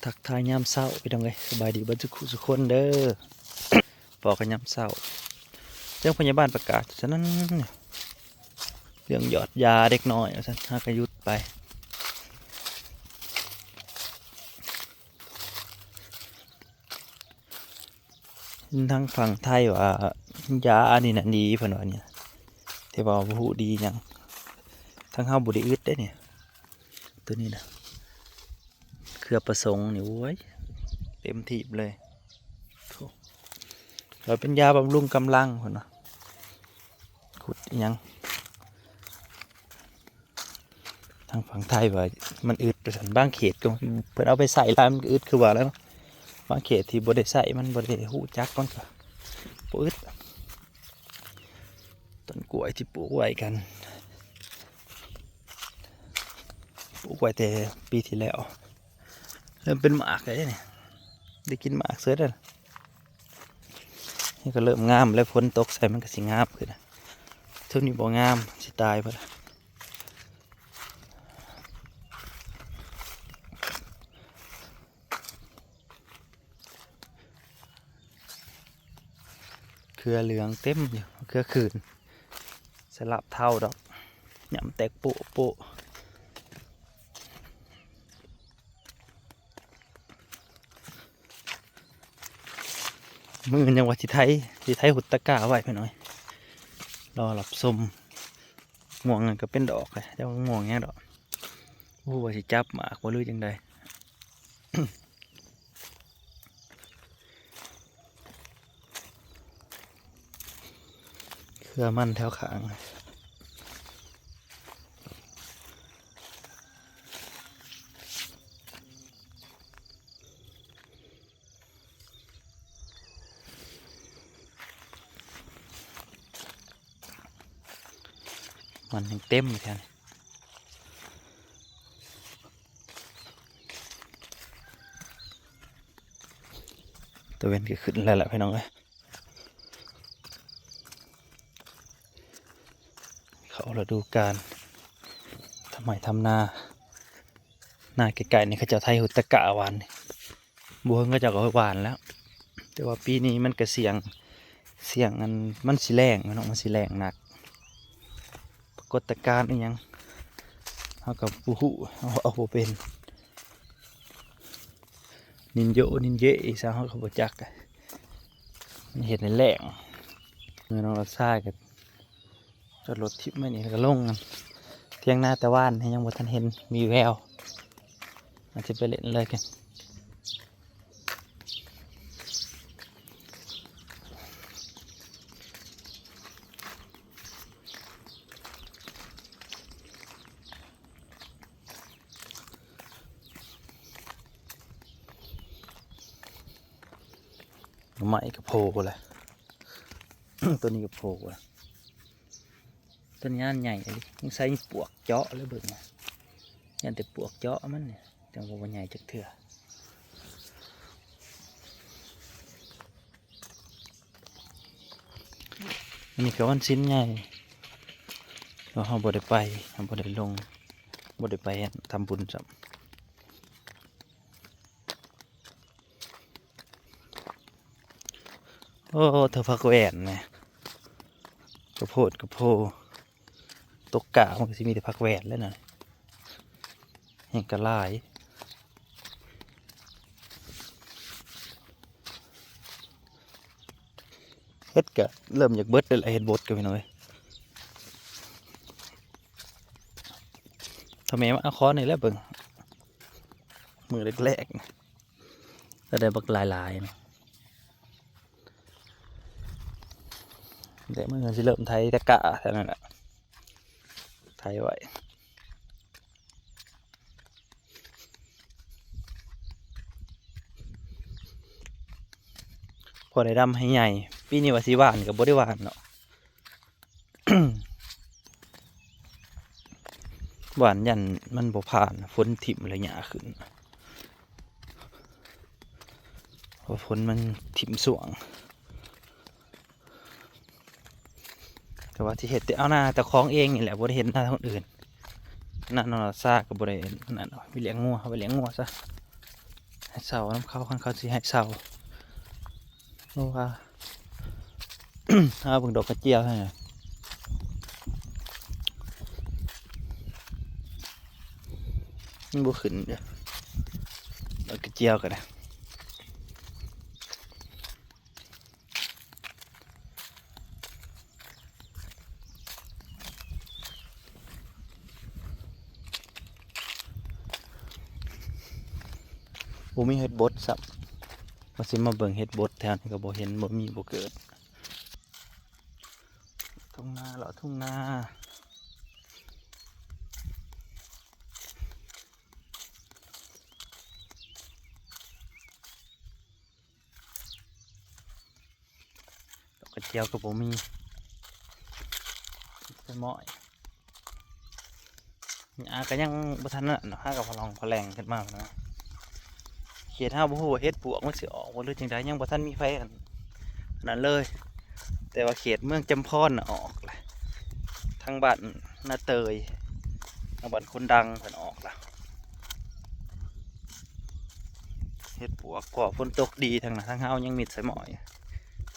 ທັກທາຍຍາມເຊົ້າພີ່ນ້ອງເອີຍ, ສະບາຍດີເບິດທຸກຜູ້ທຸກຄົນເດີ. ພໍ້ກັນຍາມເຊົ້າ, ເລື່ອງພະຍາບານປະກາດສະນັ້ນ ເລື່ອງຢອດຢາເດັກນ້ອຍວ່າຊັ້ນ, ເຮົາກໍຢຸດໄປ. ທາງຝັ່ງໄທວ່າຢາອັນນີ້ນະດີ ເພິ່ນວ່ານີ້, ແຕ່ວ່າບໍ່ຮູ້ດີຫຍັງ. ທາງເຮົາບໍ່ໄດ້ອຶດເດ້ນີ້, ໂຕນີ້ນະ ເຄືອປະສົງນີ້ ໂອ້ຍ ເຕັມທີ່ເລີຍ. ໂອ້ ວ່າເປັນຢາບຳລຸງກຳລັງ ເພິ່ນວ່າ ຂຸດອີ່ຫຍັງ. ທາງຝັ່ງໄທວ່າມັນອຶດວ່າຊັ້ນ, ບາງເຂດກໍເພິ່ນເອົາໄປໃຊ້ຫຼາຍມັນກໍອຶດຄືວ່າແລ້ວເນາະ, ບາງເຂດທີ່ບໍ່ໄດ້ໃຊ້ ມັນບໍ່ໄດ້ຮູ້ຈັກ ມັນກໍບໍ່ອຶດ. ຕົ້ນກ້ວຍທີ່ປູກໄວ້ກັນ ປູກໄວ້ແຕ່ປີທີ່ແລ້ວ ເລີ່ມເປັນໝາກແລ້ວເດ້ນີ້, ໄດ້ກິນໝາກເສີດແລ້ວ. ນີ້ກໍເລີ່ມງາມແລ້ວ, ຝົນຕົກໃສ່ມັນກໍຊິງາມຂຶ້ນ. ຊ່ວງນີ້ບໍ່ງາມ ຊິຕາຍເບິດ. ເຄືອເຫຼືອງເຕັມຢູ່, ເຄືອຂືນ ສະຫຼັບເທົາດອກ, ຫຍ້ຳແຕກໂປະໂປະ. ມື້ອື່ນຍັງວ່າຊິໄຖ ຊິໄຖຫຸດຕະກາໄວ້ພີ່ນ້ອງ, ລໍຮັບຊົມ. ມ່ວງນັ້ນກໍເປັນດອກເລີຍ, ຈັກວ່າມ່ວງຫຍັງດອກ. ບໍ່ຮູ້ວ່າຊິຈັບໝາກບໍ່ ຫຼືຈັ່ງໃດ. ເຄືອມັນແຖວຂ້າງ ມັນຍັງເຕັມຢູ່ແຖວນີ້. ຕາເວັນກໍຂຶ້ນແລ້ວລະພີ່ນ້ອງເອີຍ, ເຂົ້າລະດູການທຳໄຮ່ທຳນາ. ນາໃກ້ໆນີ້ເຂົາເຈົ້າໄຖຫຸດຕະກາຫວ່ານນີ້, ບໍ່ເຫິງເຂົາເຈົ້າກໍຫວ່ານແລ້ວ. ແຕ່ວ່າປີນີ້ມັນກໍສ່ຽງ ສ່ຽງອັນ ມັນຊິແລ້ງເນາະ, ມັນຊິແລ້ງໜັກ. ປາກົດການອີ່ຫຍັງເຮົາກໍບໍ່ຮູ້, ເຮົາເວົ້າບໍ່ເປັນ. ນິນໂຍ ນິນເຢ ອີ່ຫຍັງເຮົາກໍບໍ່ຈັກ, ມັນເຮັດໃຫ້ແລ້ງ. ເງິນນ້ອງລາຊາຍກໍຈອດລົດຖິ້ມໄວ້ນີ້ ແລ້ວກໍລົງ. ຖຽງນາແຕ່ວານນີ້ຍັງບໍ່ທັນເຫັນມີແວວ, ອາດຈະໄປເລ່ນເລີຍກັນ. ໜໍ່ໄມ້ກໍໂຜ່ແລ້ວ, ໂຕນີ້ກໍໂຜ່ແລ້ວ. ຕົ້ນຍາງໃຫຍ່ອີ່ຫຼີ, ຍັງໃສ່ປວກເຈາະເລີຍເບິ່ງນະ, ຢ້ານແຕ່ປວກເຈາະມັນນີ້ ຈັ່ງວ່າບໍ່ໃຫຍ່ຈັກເທື່ອ. ອັນນີ້ກໍວັນສິນໃຫຍ່ ແຕ່ວ່າເຮົາບໍ່ໄດ້ໄປ, ເຮົາບໍ່ໄດ້ລົງ, ບໍ່ໄດ້ໄປທຳບຸນຊ້ຳ. ໂອ້ ເຖິງຜັກແວ່ນນະ, ກະໂພດກະໂພ, ຕົກກ້າມັນກໍຊິມີແຕ່ຜັກແວ່ນແຫຼະນະ, ແຮ່ງກະຫຼາຍ. ເຫັດກະເລີ່ມຢາກເບິດແລ້ວລະ, ເຫັດບົດກະພີ່ນ້ອງເອີຍ. ຖ້າແມ່ມາເອົາຄ້ອນນີ້ແຫຼະເບິ່ງ, ມື້ແລກໆ ກໍໄດ້ບັກຫຼາຍໆນະ. ແຕ່ມື້ອື່ນຊິເລີ່ມໄຖຕະກະເທົ່ານັ້ນແຫຼະ, ໄຖໄວ້ ພໍໄດ້ດຳໃຫ້ໃຫຍ່. ປີນີ້ວ່າຊິຫວ່ານກໍບໍ່ໄດ້ຫວ່ານເນາະ, ຫວ່ານຢ້ານມັນບໍ່ຜ່ານ, ຝົນຖິ້ມແລ້ວຫຍ້າຂຶ້ນ, ເພາະຝົນມັນຖິ້ມຊ່ວງ. ແຕ່ວ່າຊິເຮັດແຕ່ເອົານາເຈົ້າຂອງເອງນີ້ແຫຼະ, ບໍ່ໄດ້ເຮັດນາຄົນອື່ນ. ນານ້ອງລາຊາກໍບໍ່ໄດ້ອັນນັ້ນດອກ, ໄປລ້ຽງງົວ, ເອົາໄປລ້ຽງງົວຊະ. ໃຫ້ເຊົ່ານຳເຂົາ ຄັນເຂົາຊິໃຫ້ເຊົ່າ ເພາະວ່າ ຫາເບິ່ງດອກກະຈຽວຫັ້ນນະ ມັນບໍ່ຂຶ້ນເດ້ ດອກກະຈຽວກໍໄດ້. ບໍ່ມີເຫັດບົດຊ້ຳ ວ່າຊິມາເບິ່ງເຫັດບົດແຖວນີ້ກໍບໍ່ເຫັນ ບໍ່ມີ ບໍ່ເກີດ. ທົ່ງນາ ເລາະທົ່ງນາ. ດອກກະຈຽວກໍບໍ່ມີ ໃສ່ໝ້ອຍ ຫຍ້າກໍຍັງບໍ່ທັນນັ້ນເນາະ ຫາກໍພະລອງພະແລງຂຶ້ນມານະ. ເຂດເຮົາບໍ່ຮູ້ວ່າເຫັດປວກມັນຊິອອກບໍ່ ຫຼືຈັ່ງໃດ ຍັງບໍ່ທັນມີໃຜອັນ ອັນນັ້ນເລີຍ ແຕ່ວ່າເຂດເມືອງຈຳພອນນະອອກແຫຼະ ທາງບ້ານນາເຕີຍ ທາງບ້ານຄົນດັງເພິ່ນອອກລະ ເຫັດປວກ ເພາະຝົນຕົກດີທາງນັ້ນ ທາງເຮົາຍັງມິດໃສ່ໝ້ອຍ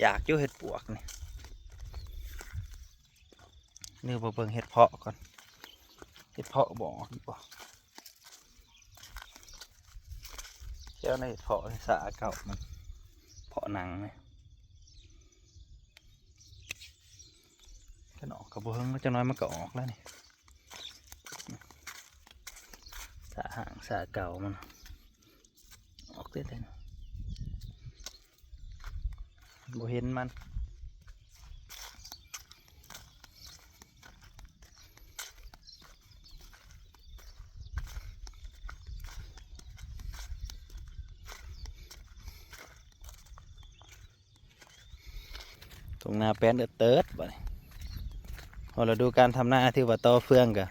ຢາກຢູ່ເຫັດປວກນີ້. ຫຼືວ່າເບິ່ງເຫັດເຜາະກ່ອນ ເຫັດເຜາະບໍ່ອອກອີກບໍ່ ແຖວໃນເຫັດເຜາະ ສາເກົ່າມັນ ເຜາະໜັງນີ້ ຄັນອອກກໍບໍ່ເຖິງ ຈັກໜ້ອຍມັນກໍອອກແລ້ວນີ້ ສາຫາງສາເກົ່າມັນ ອອກແຕ່ ແຕ່ ບໍ່ເຫັນມັນ. ທົ່ງນາແປນເອີດເຕີດບາດນີ້ ຮອດລະດູການທຳນາ ຖືວ່າຕໍ່ເຟືອງກະ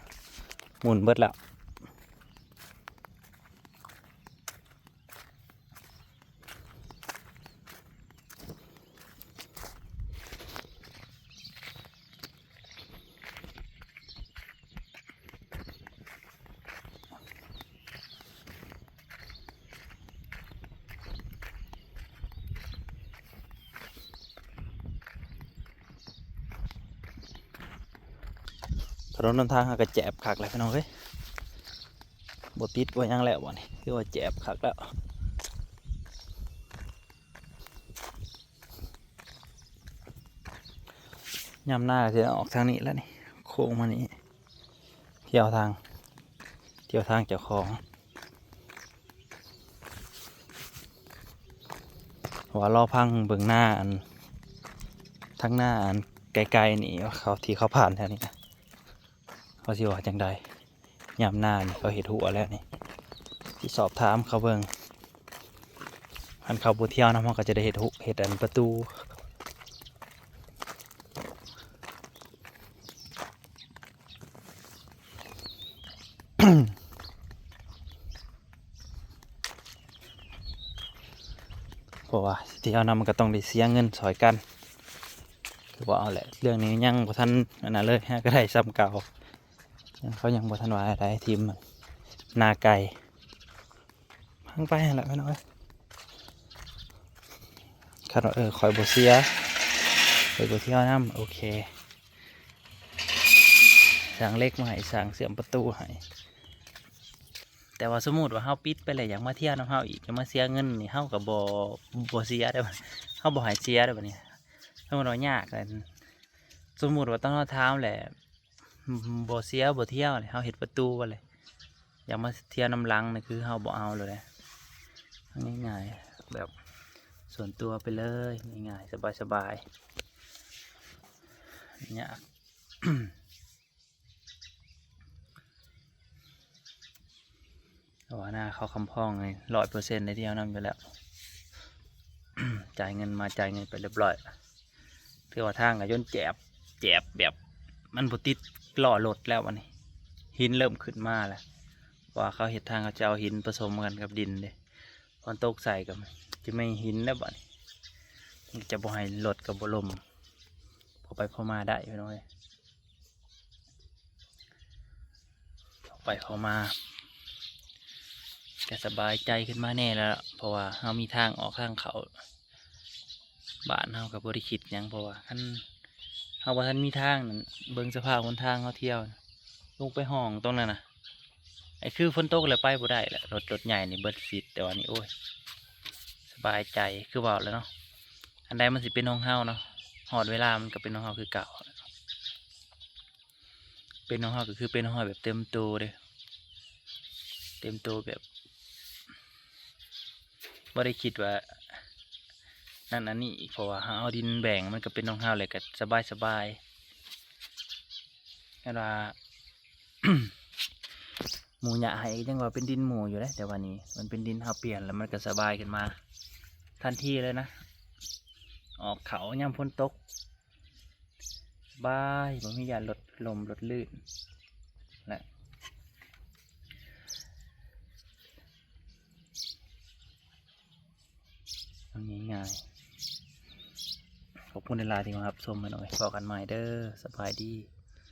ໝຸ່ນເບິດແລ້ວ. ຖະໜົນຫົນທາງເຮົາກໍແຈບຄັກແລ້ວພີ່ນ້ອງເອີຍ ບໍ່ຕິດບໍ່ຫຍັງແລ້ວບາດນີ້ ຖືວ່າແຈບຄັກແລ້ວ. ຍາມນາກໍຊິອອກທາງນີ້ແຫຼະນີ້ ໂຄ້ງມານີ້ ທ່ຽວທາງ ທ່ຽວທາງເຈົ້າຂອງ ເພາະວ່າລໍຟັງເບິ່ງນາອັນ ທາງນາອັນໄກໆນີ້ ເຂົາ ທີ່ເຂົາຜ່ານແຖວນີ້ນະ ເຂົາຊິວ່າຈັ່ງໃດ. ຍາມນານີ້ເຂົາເຮັດຮົ້ວແລ້ວນີ້ ຊິສອບຖາມເຂົາເບິ່ງ ຄັນເຂົາບໍ່ທ່ຽວນຳ ເຮົາກໍຈະໄດ້ເຮັດຮົ້ວ ເຮັດອັນປະຕູ. ເພາະວ່າຊິທ່ຽວນຳ ມັນກໍຕ້ອງໄດ້ເສຍເງິນຊ່ອຍກັນ ຄືວ່າເອົາແຫຼະ ເລື່ອງນີ້ຍັງບໍ່ທັນອັນນັ້ນເລີຍ ຫາກໍໄດ້ສ່ຳເກົ່າ. ເຂົາຍັງບໍ່ທັນວ່າໃດ ທີມນາໄກ່ ທາງໄປຫັ້ນແຫຼະພີ່ນ້ອງເອີຍ. ຄັນວ່າ ເອີ ຂ້ອຍບໍ່ເສຍ ຂ້ອຍບໍ່ທ່ຽວນຳ ໂອເຄ ສ້າງເຫຼັກມາໃຫ້ ສ້າງເຊື່ອມປະຕູໃຫ້. ແຕ່ວ່າສົມມຸດວ່າເຮົາປິດໄປແລ້ວ ຢາກມາທ່ຽວນຳເຮົາອີກ ຢາກມາເສຍເງິນນີ້ ເຮົາກໍບໍ່ ບໍ່ເສຍເດ້ ເຮົາບໍ່ໃຫ້ເສຍເດ້ບາດນີ້. ສົມມຸດວ່າຍາກ ສົມມຸດວ່າຕອນເຮົາຖາມແຫຼະ ບໍ່ເສຍບໍ່ທ່ຽວ ເຮົາເຮັດປະຕູໄວ້ເລີຍ ຢາກມາທ່ຽວນຳຫຼັງນີ້ ຄືເຮົາບໍ່ເອົາໂລດເດ້. ງ່າຍໆ ແບບສ່ວນຕົວໄປເລີຍ ງ່າຍໆ ສະບາຍໆ ຍາກ. ເພາະວ່ານາເຂົາຄຳພ້ອງນີ້ ຮ້ອຍເປີເຊັນ ໄດ້ທ່ຽວນຳຢູ່ແລ້ວ ຈ່າຍເງິນມາ ຈ່າຍເງິນໄປຮຽບຮ້ອຍ. ຖືວ່າທາງກໍຈົນແຈບ ແຈບແບບມັນບໍ່ຕິດລໍ້ລົດແລ້ວ ບາດນີ້ຫີນເລີ່ມຂຶ້ນມາແລ້ວ ເພາະວ່າເຂົາເຮັດທາງ ເຂົາຈະເອົາຫີນປະສົມກັນກັບດິນເດ້ ຝົນຕົກໃສ່ກໍຈະມີຫີນແລ້ວ ບາດນີ້ມັນຈະບໍ່ໃຫ້ລົດກໍບໍ່ລົ້ມ ພໍໄປພໍມາໄດ້ພີ່ນ້ອງເອີຍ. ເຂົ້າໄປເຂົ້າມາ ກະສະບາຍໃຈຂຶ້ນມາແດ່ແລ້ວ ເພາະວ່າເຮົາມີທາງອອກທາງເຂົ້າ. ບ້ານເຮົາກໍບໍ່ໄດ້ຄິດຫຍັງ ເພາະວ່າຄັນເຮົາບໍ່ທັນມີທາງນັ້ນ ເບິ່ງສະພາບຫົນທາງເຮົາທ່ຽວ ລົງໄປຫ້ອງຕົງນັ້ນນະ ໄອ້ຄືຝົນຕົກແລ້ວໄປບໍ່ໄດ້ແຫຼະ ລົດ ລົດໃຫຍ່ນີ້ເບິດສິດ. ແຕ່ວ່ານີ້ ໂອ້ຍ ສະບາຍໃຈ ຄືເວົ້າແລ້ວເນາະ ອັນໃດມັນຊິເປັນຂອງເຮົາເນາະ ຮອດເວລາມັນກໍເປັນຂອງເຮົາຄືເກົ່າ. ເປັນຂອງເຮົາກໍຄືເປັນຂອງເຮົາແບບເຕັມໂຕເດ້ ເຕັມໂຕແບບ ບໍ່ໄດ້ຄິດວ່ານັ້ນອັນນີ້ ເພາະວ່າເຮົາເອົາດິນແບ່ງ ມັນກໍເປັນຂອງເຮົາແຫຼະ ກໍສະບາຍສະບາຍ. ຄັນວ່າ ໝູ່ຍະໃຫ້ກໍຍັງວ່າເປັນດິນໝູ່ຢູ່ເດ້ ແຕ່ວ່ານີ້ມັນເປັນດິນເຮົາປ່ຽນ ແລ້ວມັນກໍສະບາຍຂຶ້ນມາທັນທີເລີຍນະ ອອກເຂົ້າຍາມຝົນຕົກ ສະບາຍ ບໍ່ມີຢ້ານລົດລົ້ມລົດລື່ນແຫຼະ ມັນງ່າຍໆ. ຂອບຄຸນຫຼາຍໆທີ່ມາຮັບຊົມ ພີ່ນ້ອງເອີຍ ພໍ້ກັນໃໝ່ເດີ ສະບາຍດີ.